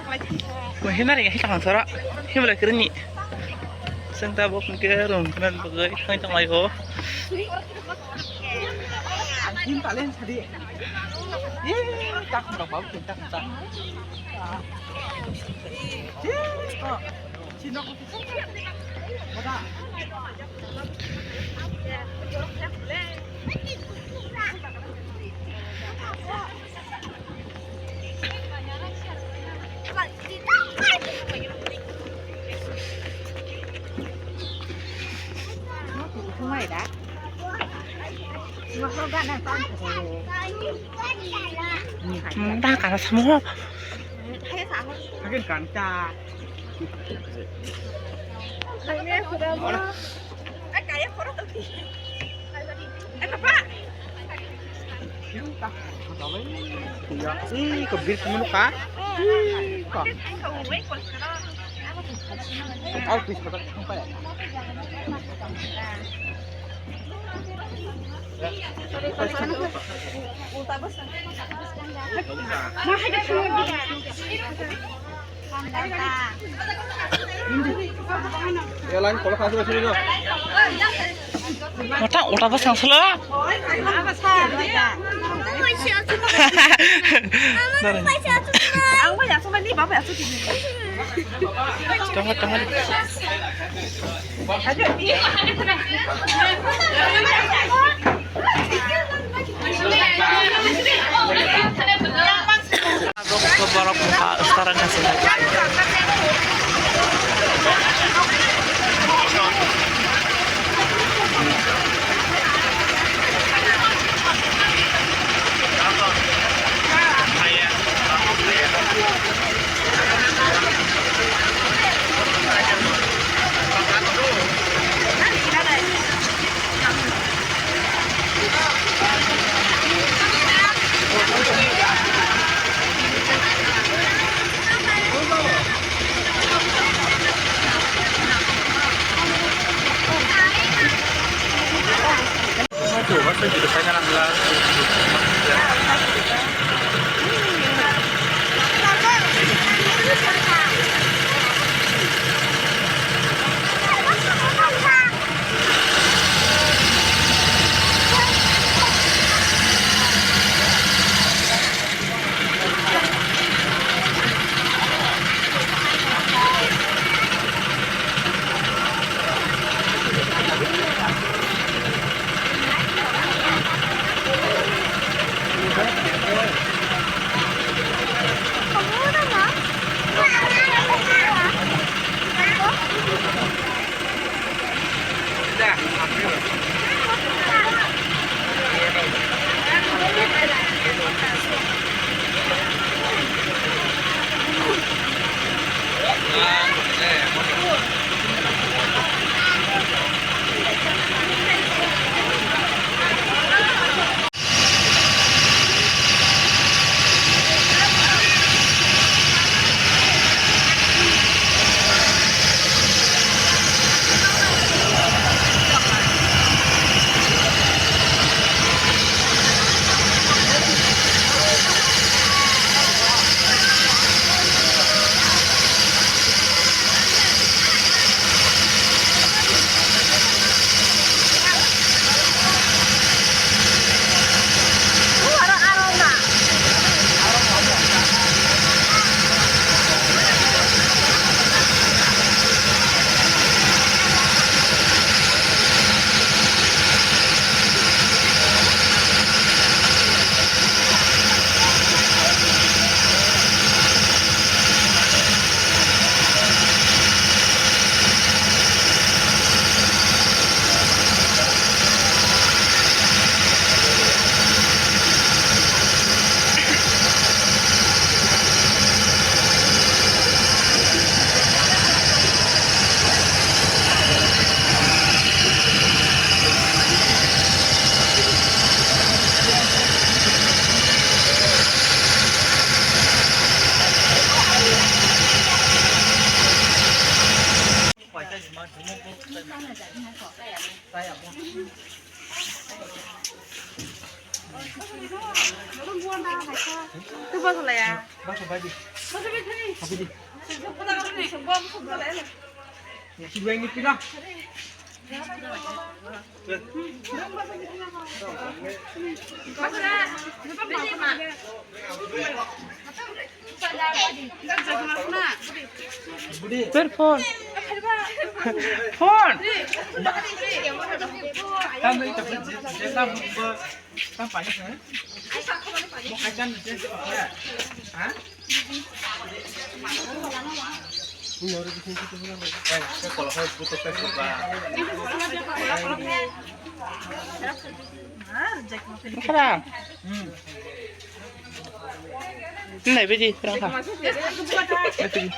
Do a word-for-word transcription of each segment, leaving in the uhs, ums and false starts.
Himari ngi hikha soro himla krini. Sengta bo kungke rong kena bagwi thang tong lai ho. Him palen sadi. Ye tak rok bau tak tak. Ye ko. Sinok. Mungta kana samo. Hakin kanta. Ih, kebir temen ka. Ih, kok. Au, please, kok. Wata, wata bwsang solo. Tongma, tongma. Borok bwkha swkang se. Tei bwswlaiya. Ber phone. Phone. Khara. Nai biji rang kha. Nai biji.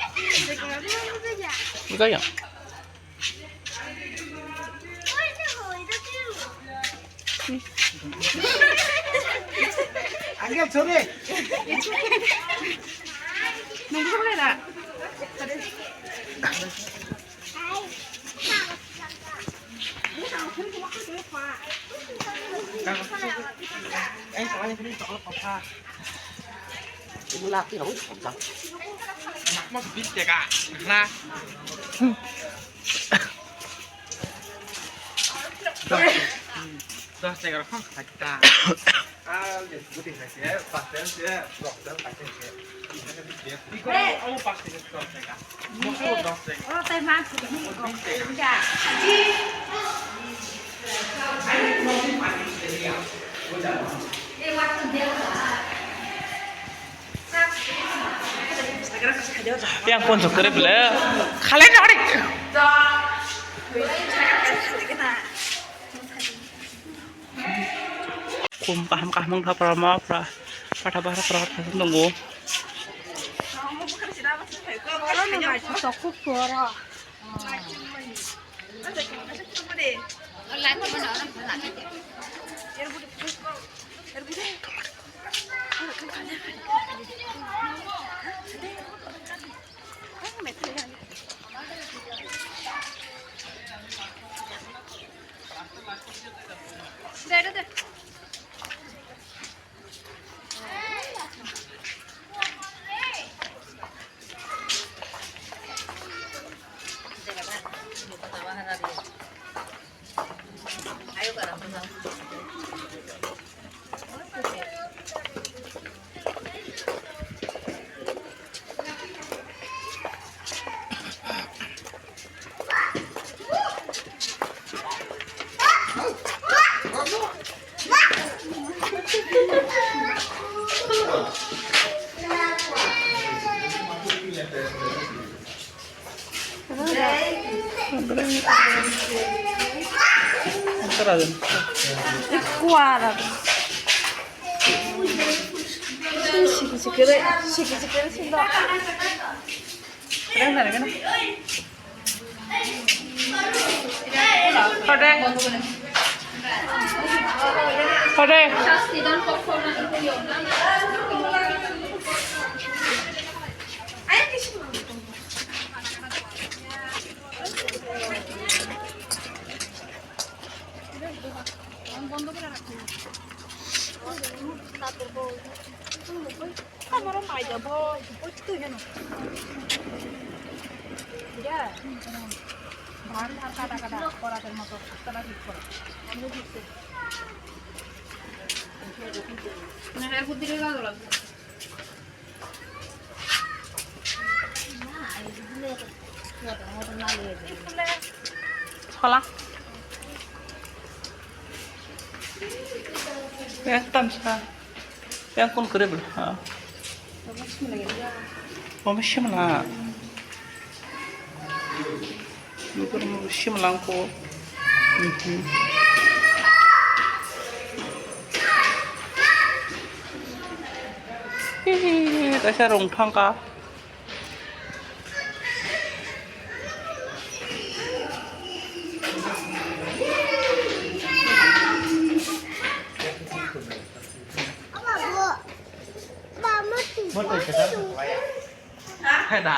Buka ya. Angel, sorry. Nunggu boleh dah. Mak mas bis teka, na. Dos, dos teka rok kham khaita. Ah, guti khaite, pastel se, pastel khaite. Iko, oh, pastel dos teka. Mosok dos teka. Oh, tai ma. Yang pun suka deh bela. Kalian cari. Kum kaham kaham kha pra ma pra. Patha bahar pra pra nunggu. Kuara. Siki siki re, siki siki re sindo. Reng na reng na. Pade. Pade. Amaro maida bo, bo twi gano. Ya. Bhar bhar kada kada, kora ter moto, kada thik kora. Amaro thik se. Na, er buddhi re galo lagbo. Hola. Yang tamsa. Yang kun kere bela. Ha. Mama simla. Nukar mama simla ko. Mhm. Hihi, kaisa rong thangka. Hai da.